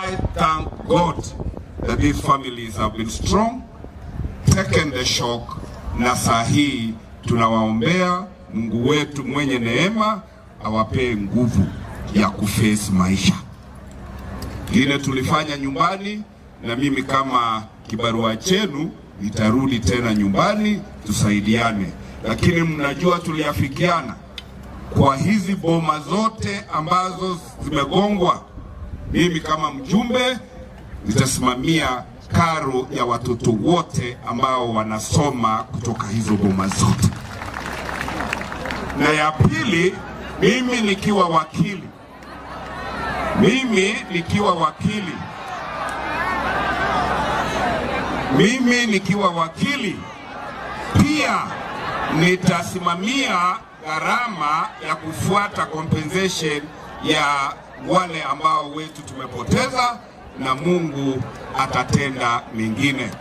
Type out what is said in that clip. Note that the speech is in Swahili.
I thank God that these families have been strong, taken the shock, na saa hii tunawaombea Mungu wetu mwenye neema awapee nguvu ya kuface maisha. Ile tulifanya nyumbani, na mimi kama kibarua chenu nitarudi tena nyumbani tusaidiane, lakini mnajua tuliafikiana kwa hizi boma zote ambazo zimegongwa, mimi kama mjumbe nitasimamia karo ya watoto wote ambao wanasoma kutoka hizo boma zote. Na ya pili, mimi nikiwa wakili pia nitasimamia gharama ya kufuata compensation ya wale ambao wetu tumepoteza, na Mungu atatenda mengine.